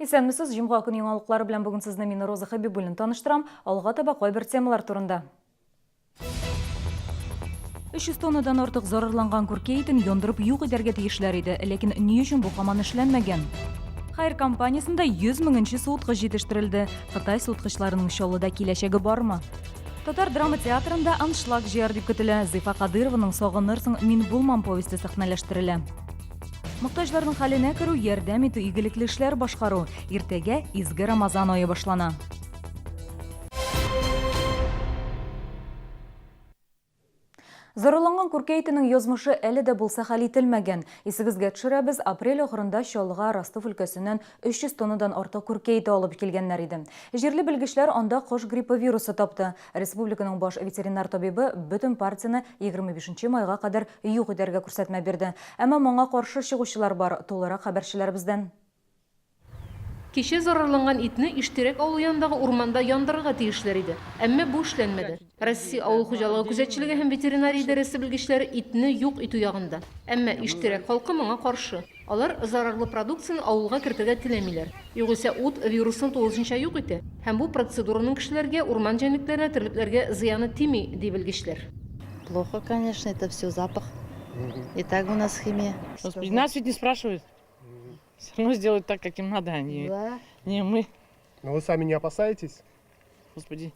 Исәнмесез, җомга көн яңалыклары белән бүген сезне мин Роза Хәбибуллина таныштырам. Алга таба кайбер темалар турында. 300 тоннадан артык зарарланган күркә итен яндырып юк итәргә тиешләр иде, ләкин ни өчен бу һаман эшләнмәгән? Хайр компаниясендә 100 меңенче суыткыч җитештерелде. Кытай суыткычларының Чаллыда киләчәге бармы? Татар драма театрында аншлаг җыяр дип көтелә. Зифа Кадырованың Сагынырсың, мин булмам повесте сәхнәләштерелә. Мохтаҗларның хәленә керү, ярдәм итү, игелекле эшләр башкару. Иртәгә изге Рамазан ае башлана. Зарарланган күркә итенең язмышы әле дә булса хәл ителмәгән. Исегезгә төшерәбез, апрель ахырында Чаллыга Ростов өлкәсеннән 300 тоннадан артык күркә ите алып килгәннәр иде. Җирле белгечләр анда кош гриппы вирусы тапты. Республиканың баш ветеринар табибы бөтен партияне 25 нче майга кадәр юк итәргә күрсәтмә бирде. Әмма моңа каршы чыгучылар бар. Тулырак хәбәрчеләребездән. Кичә зарарланган итне Иштирәк авылы янындагы урманда яндырырга тиешләр иде. Әмма бу эшләнмәде. Россия авыл хуҗалыгы күзәтчелеге һәм ветеринария идарәсе белгечләре итне юк итү ягында. Әмма Иштирәк халкы моңа каршы. Алар зарарлы продукцияне авылга кертергә теләмиләр. Югыйсә ут вирусны тулысынча юк итә һәм бу процедураның кешеләргә, урман җәнлекләренә, терлекләргә зыяны тими, ди белгечләр. Плохо, конечно, это все запах. И так у нас химия. Господи, нас ведь не спрашивают. Все равно сделают так, как им надо, а не, да. не мы. Но вы сами не опасаетесь? Господи,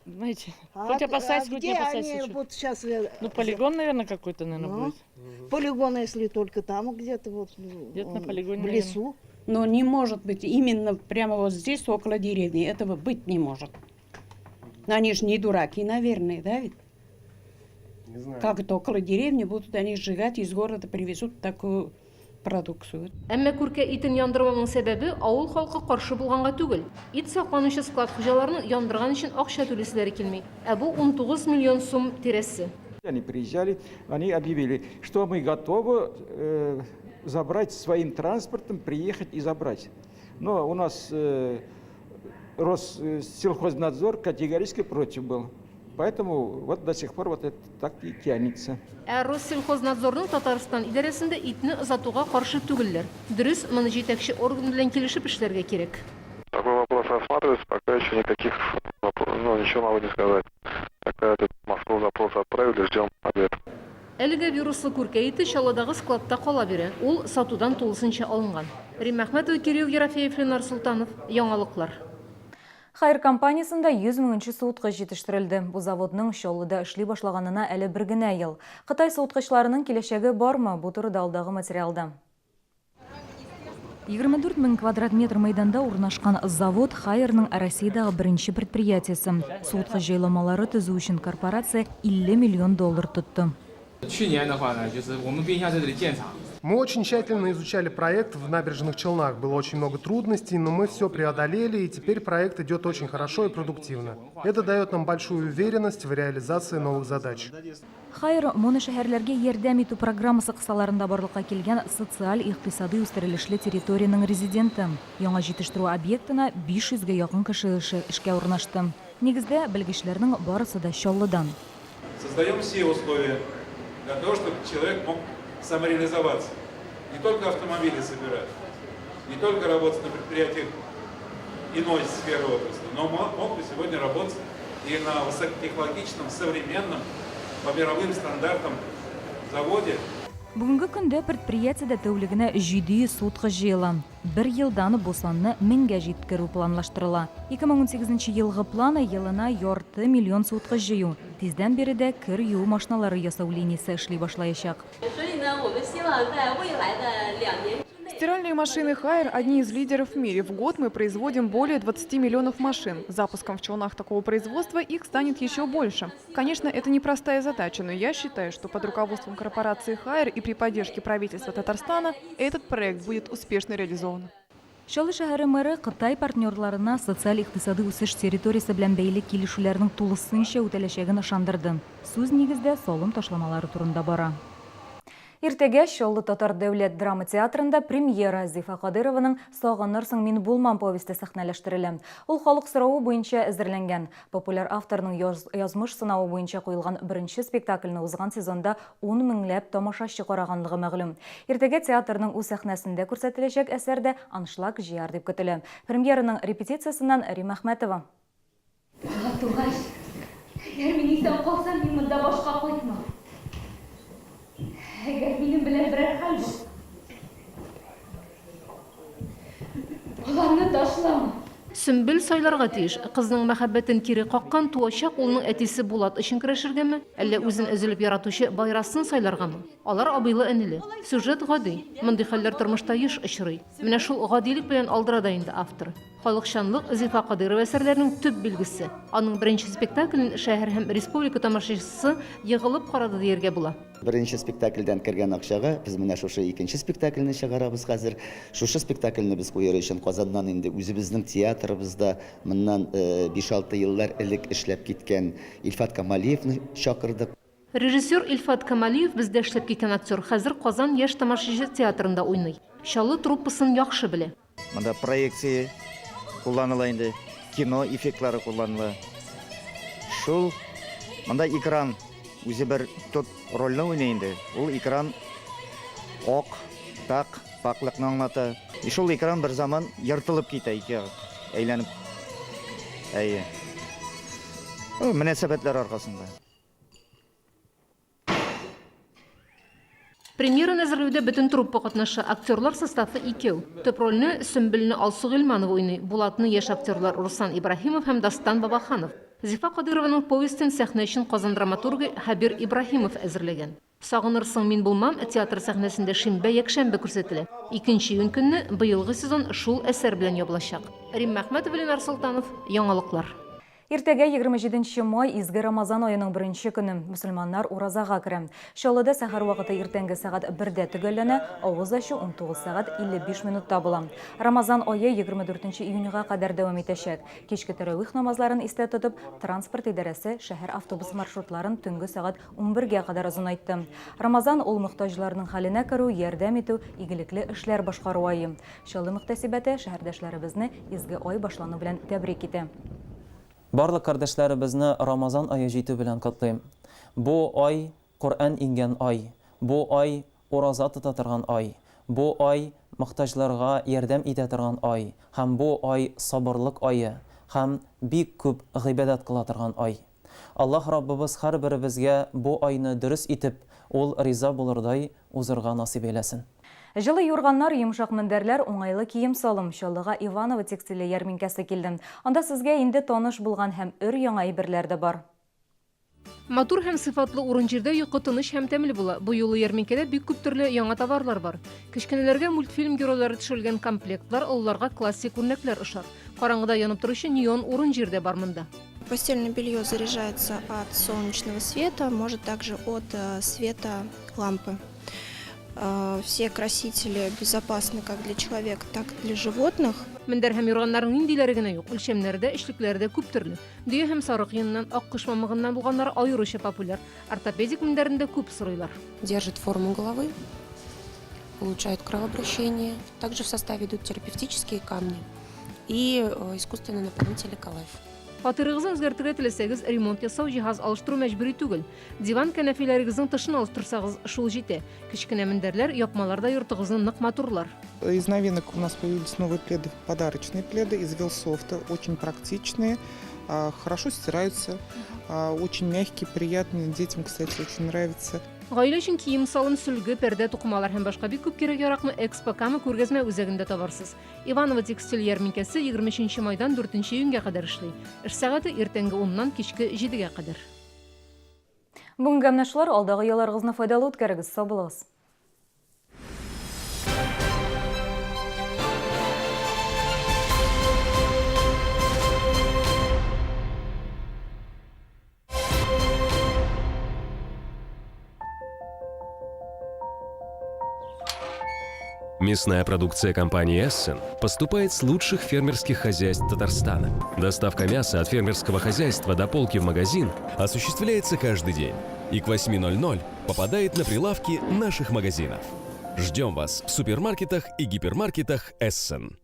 знаете, а, хоть опасайся, а хоть не опасайся. Они вот сейчас, э, ну, полигон, наверное, какой-то, наверное, ну, будет. Полигон, если только там где-то вот. Ну, где-то на полигоне. В лесу. Но не может быть именно прямо вот здесь, около деревни. Этого быть не может. Они же не дураки, наверное, да ведь? Не знаю. Как это около деревни будут они сжигать, из города привезут такую продукцию. Әмма күркә итен яндырмауның сәбәбе авыл халкы каршы булганга түгел. Ит сакланучы склад хуҗаларының яндырган өчен акча түлиселәре килми. Ә бу 19 миллион сум тирәсе. Они приезжали, они объявили, что мы готовы э, забрать своим транспортом, приехать и забрать. Но у нас э, Россельхознадзор категорически против был. Поэтому вот до сих пор вот это так и тянется. Ә Россельхознадзорның Татарстан идарәсендә итне озатуга каршы түгелләр. Дөрес, моны җитәкче орган белән килешеп эшләргә кирәк. Такой вопрос рассматривается, пока еще никаких, ну, ничего могу не сказать. Пока этот в Москву запрос отправили, ждем ответ. Әлегә вируслы күркә ите Чаллыдагы складта кала бирә, ул сатудан тулысынча алынган. Римма Әхмәтова, Кирилл Ерофеев, Ленар Солтанов, Яңалыклар. Хайр компаниясендә 100 меңенче суыткыч җитештерелде. Бу заводның Чаллыда эшли башлаганына әле бер генә ел. Кытай суыткычларының киләчәге бармы? Бу турыда алдагы материалда. 24 мең квадрат метр мәйданда урнашкан завод Хайерның Россиядәге беренче предприятиесе. Суыткыч җайламалары төзү өчен корпорация 50 миллион доллар тотты. Мы очень тщательно изучали проект в Набережных Челнах. Было очень много трудностей, но мы все преодолели, и теперь проект идет очень хорошо и продуктивно. Это дает нам большую уверенность в реализации новых задач. Хайр моношәһәрләргә ярдәм итү программасы кысаларында барлыкка килгән социаль-икътисадый үстерелешле территориянең резиденты. Яңа җитештерү объектына 500 гә якын кеше эшкә урнашты. Нигездә, белгечләрнең барысы да Чаллыдан. Создаем все условия для того, чтобы человек мог самореализоваться. Не только автомобили собирать, не только работать на предприятиях иной сферы отрасли, но мог бы сегодня работать и на высокотехнологичном, современном, по мировым стандартам заводе. Бүгенге көндә предприятиедә тәүлегенә 700 суыткыч җыела. Бер елдан бу санны меңгә җиткерү планлаштырыла. 2018 нче елгы план, елына ярты миллион суыткыч җыю. Тиздән биредә кер юу машиналары ясау линиясе эшли башлаячак. Стиральные машины Haier одни из лидеров в мире. В год мы производим более 20 миллионов машин. Запуском в Челнах такого производства их станет еще больше. Конечно, это непростая задача, но я считаю, что под руководством корпорации Haier и при поддержке правительства Татарстана этот проект будет успешно реализован. Чаллы шәһәре мэры Кытай партнерларына социаль-икътисадый үсеш территориясе белән бәйле килешүләрнең тулысынча үтәләчәген ышандырды. Сүз, нигездә, салым ташламалары турында бара. Иртәгә Чаллы татар дәүләт драма театрында премьера Зифа Кадырованың Сагынырсың мин булмам повесте сәхнәләштерелә. Ул халык соравы буенча әзерләнгән. Популяр авторның язмыш сынавы буенча куелган беренче спектакльне узган сезонда ун меңләп тамашачы караганлыгы мәгълүм. Иртәгә театрның үз сәхнәсендә күрсәтеләчәк әсәр дә аншлаг җыяр дип көтелә. Премьераның репетициясеннән Римма Әхмәтова. Бала тугач, әгәр мин исән калсам, мин монда башка кайтмам. Әгәр минем белән берәр хәл булса, баланы ташлама. Сөмбел сайларга тиеш, кызның мәхәббәтен кире каккан туачак улының әтисе Булат өчен көрәшергәме, әллә үзен өзелеп яратучы Байрасын сайларгамы? Алар абыйлы-энеле. Сюжет гади. Мондый хәлләр тормышта еш очрый. Менә шул гадилек белән алдыра да инде автор. Халыкчанлык, Зифа Кадыйрова әсәрләренең төп билгесе. Аның беренче спектаклен шәһәр һәм республика тамашачысы егылып карады дияргә була. Беренче спектакльдән кергән акчага без менә шушы икенче спектакльне чыгарабыз хәзер. Шушы спектакльне без куер өчен Казаннан инде үзебезнең театрыбызда моннан биш-алты еллар элек эшләп киткән Илфат Камалиевны чакырдык. Режиссер Илфат Камалиев бездә эшләп киткән актер, хәзер Казан яшь тамашачы театрында уйный. Чаллы труппасын яхшы белә. Монда проекция кулланыла инде, кино эффектлары кулланыла. Шул монда экран үзе бер төп рольне уйный инде. Ул экран ак, пакь, пакьлыкны аңлата. И шул экран бер заман ертылып китә ике әйләнеп. Әйе. Мөнәсәбәтләр аркасында. Премьераны әзерләүдә бөтен труппа катнаша. Актерлар составы икәү. Төп рольне Сөмбелне Алсу Гыйльманова уйный, Булатны яшь актерлар Руслан Ибраһимов һәм Дастан Бабаханов. Зифа Кадыйрованың повестен сәхнә өчен Казан драматургы Хәбир Ибраһимов әзерләгән. Сагынырсың, мин булмам театр сәхнәсендә шимбә, якшәмбе күрсәтелә. Икенче июнь көнне быелгы сезон шул әсәр белән ябылачак. Римма Әхмәтова, Ленар Солтанов, Яңалыклар. Иртәгә 27 нче май, изге Рамазан аеның беренче көне. Мөселманнар уразага керә. Чаллыда сәхәр вакыты иртәнге сәгать бердә төгәлләнә, авыз ачу 19 сәгать 55 минутта була. Рамазан ае 24 нче июньга кадәр дәвам итәчәк. Кичке тәравих намазларын истә тотып, транспорт идарәсе шәһәр автобус маршрутларын төнге сәгать унбергә кадәр озынайтты. Рамазан, ул мохтаҗларның хәленә керү, ярдәм итү, игелекле эшләр башкару ае. Чаллы мөхтәсибәте шәһәрдәшләребезне изге ай башлану белән тәбрик итә. Барлык кардәшләребезне Рамазан ае җитү белән котлыйм. Бу ай, Коръән иңгән ай. Бу ай, ураза тота торган ай. Бу ай, мохтаҗларга ярдәм итә торган ай һәм бу ай сабырлык ае һәм бик күп гыйбадәт кыла торган ай. Аллаһ Раббыбыз һәрберебезгә бу айны дөрес итеп, Ул риза булырдай узырга насыйп әйләсен. Җылы юрганнар, йомшак мендәрләр, уңайлы кием-салым. Чаллыга Иваново текстиле ярминкәсе килде. Анда сезгә инде таныш булган һәм өр-яңа әйберләр дә бар. Матур һәм сыйфатлы урын-җирдә йокы тыныч һәм тәмле була. Бу юлы ярминкәдә бик күп төрле яңа товарлар бар. Кечкенәләргә мультфильм геройлары төшерелгән комплектлар, олыларга классик үрнәкләр ошар. Караңгыда янып торучы неон урын-җир дә бар монда. Постельное белье заряжается от солнечного света, может также от э, света лампы. Э, все красители безопасны как для человека, так и для животных. Мендәр һәм юрганнарның ниндиләре генә юк. Үлчәмнәре дә, эчлекләре дә күп төрле. Дөя һәм сарык йоныннан, аккош мамыгыннан булганнары аеруча популяр. Ортопедик мендәрне дә күп сорыйлар. Держит форму головы, улучшает кровообращение. Также в составе идут терапевтические камни и э, искусственный наполнитель Эколайф. Фатирыгызны үзгәртергә теләсәгез, ремонт ясау, җиһаз алыштыру мәҗбүри түгел. Диван кәнәфиләрегезнең тышын алыштырсагыз, шул җитә. Кечкенә мендәрләр, япмалар да йортыгызны нык матурлар. Из новинок у нас появились новые пледы, подарочные пледы из Велсофта, очень практичные, хорошо стираются, очень мягкие, приятные. Детям, кстати, очень нравится. Гаилә өчен кием-салым, сөлге, пәрдә, тукымалар һәм башка бик күп кирәк-яракны Экспо Кама күргәзмә үзәгендә табарсыз. Иваново текстиль ярминкәсе 23 майдан 4 июньгә кадәр эшли. Эш сәгате иртәнге уннан кичке җидегә кадәр. Бүгенгә менә шулар, алдагы ялларыгызны файдалы үткәрегез, сау булыгыз! Мясная продукция компании «Эссен» поступает с лучших фермерских хозяйств Татарстана. Доставка мяса от фермерского хозяйства до полки в магазин осуществляется каждый день и к 8:00 попадает на прилавки наших магазинов. Ждем вас в супермаркетах и гипермаркетах «Эссен».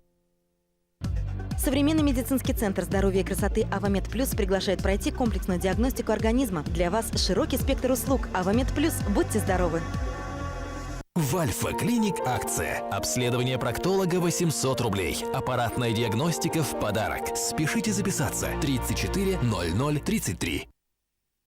Современный медицинский центр здоровья и красоты «Авамед Плюс» приглашает пройти комплексную диагностику организма. Для вас широкий спектр услуг. «Авамед Плюс». Будьте здоровы! В Альфа-Клиник акция. Обследование проктолога 800 рублей. Аппаратная диагностика в подарок. Спешите записаться. 34 00 33.